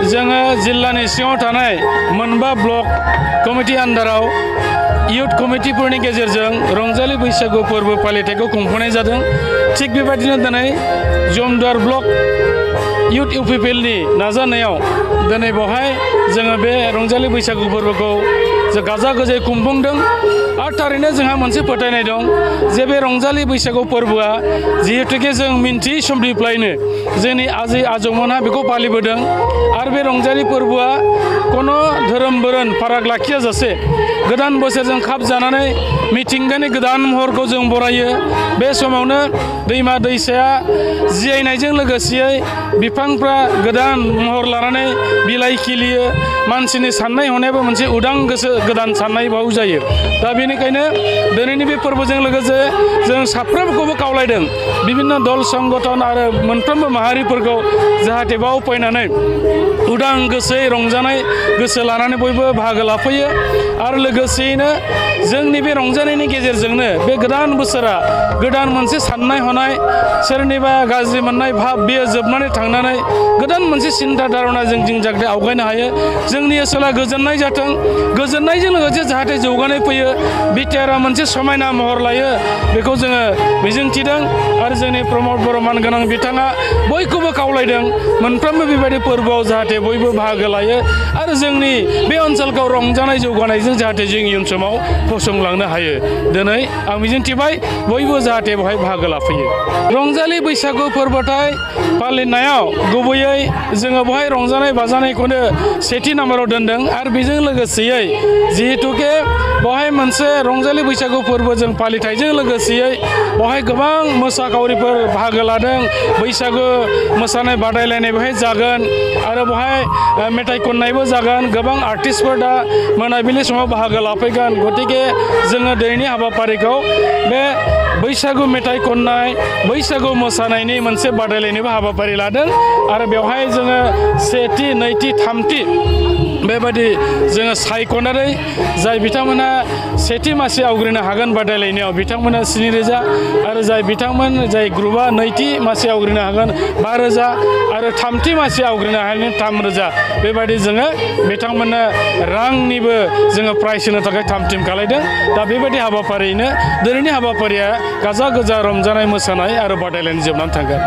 जोङो जिल्लानि सिङाव थानाय मोनबा ब्लक कमिटि आन्दाराव इयुथ कमिटिफोरनि गेजेरजों रंजालि बैसागु फोरबो फालिथायखौ खुंफुंनाय जादों। थिग बेबायदिनो दिनै जमदुवार ब्लक इयुथ इउपिपिएलनि नाजानायाव दिनै बेवहाय जोङो बे रंजालि बैसागु फोरबोखौ गाजा गोमजायै खुंफुंदों। आरो थारैनो जोंहा मोनसे फोथायनाय दं जे बे रंजालि बैसागु फोरबोआ जिहेतुके जों मिन्थियै समनिफ्रायनो जोंनि आजै आजौमोनहा बेखौ फालिबोदों। आरो बे रंजालि फोरबोआ कोनो धोरोम बोरोन फाराग लाखियाजासे गोदान बोसोरजों खाब जानानै मिथिंगानि गोदान महरखौ जों बरायो। बे समावनो दैमा दैसाया जियायनायजों लोगोसेयै बिफांफ्रा गोदान महर लानानै बिलाइ खिलियो। मानसिनि साननाय हनायाबो मोनसे उदां गोसो गोदान साननाय बाव जायो। दा बेनिखायनो दिनैनि बे फोरबोजों लोगोसे जों साफ्रोमखौबो खावलायदों बिभिन्न दल संगठन आरो मोनफ्रोमबो माहारिफोरखौ जाहाथे बाव फैनानै उदां गोसोयै रंजानाय गोसो लानानै बयबो बाहागो लाफैयो। आरो लोगोसेयैनो जोंनि बे रंजानायनि गेजेरजोंनो बे गोदान बोसोरा गोदान मोनसे साननाय हनाय सोरनिबा गाज्रि मोननाय भाब बेयो जोबनानै थांनानै गोदान मोनसे सिन्था धारणाजों जों जाहाथे आवगायनो हायो। जोंनि ओनसोला गोजोननाय जाथों, गोजोननायजों लोगोसे जाहाथे जौगानाय फैयो, बिटिआरआ मोनसे समायना महर लायो बेखौ जोङो मिजिंथिदों। आरो जोंनि प्रमद बर' मानगोनां बिथाङा बयखौबो खावलायदों मोनफ्रोमबो बेबायदि फोरबोआव जाहाथे बयबो बाहागो लायो आरो जोंनि बे ओनसोलखौ रंजानाय जौगानायजों जाहाथे जों इयुन समाव फसंलांनो हायो। दिनै आं मिजिंथिबाय बयबो जाहाथे बेवहाय बाहागो लाफैयो। रंजालि बैसागु फोरबोथाय फालिनायाव गुबैयै जोङो बेवहाय रंजानाय बाजानायखौनो सेथि नाम्बाराव दोनदों। आरो बेजों लोगोसेयै जिहेतुके बेवहाय मोनसे रंजालि बैसागु फोरबोजों फालिथायजों लोगोसेयै बेवहाय गोबां मोसाखावरिफोर बाहागो लादों। बैसागु मोसानाय बादायलायनाय बेवहाय जागोन आरो बेवहाय मेथाइ खननायबो जागोन। गोबां आर्टिस्टफोर दा मोनाबिलि समाव बाहागो लाफैगोन। गतिके जोङो दिनैनि हाबाफारिखौ बे बैसागु मेथाइ खननाय बैसागु मोसानायनि मोनसे बादायलायनायबो हाबाफारि लादों। आरो बेवहाय जोङो सेथि नैथि थामथि बेबायदि जोङो सायख'नानै जाय बिथांमोना सेथि मासि आवग्रिनो हागोन बादायलायनायाव बिथांमोना 7,000 आरो जाय ग्रुपआ नैथि मासि आवग्रिनो हागोन 5,000 आरो थामथि मासि आवग्रिनो हागोन 3,000 बेबायदि जोङो बिथांमोननो रांनिबो जोङो प्राइज होनो थाखाय थाम थिम खालायदों। दा बेबायदि हाबाफारियैनो दिनैनि हाबाफारिया गाजा गोजा रंजानाय मोसानाय आरो बादायलायनाय जोबनानै थांगोन।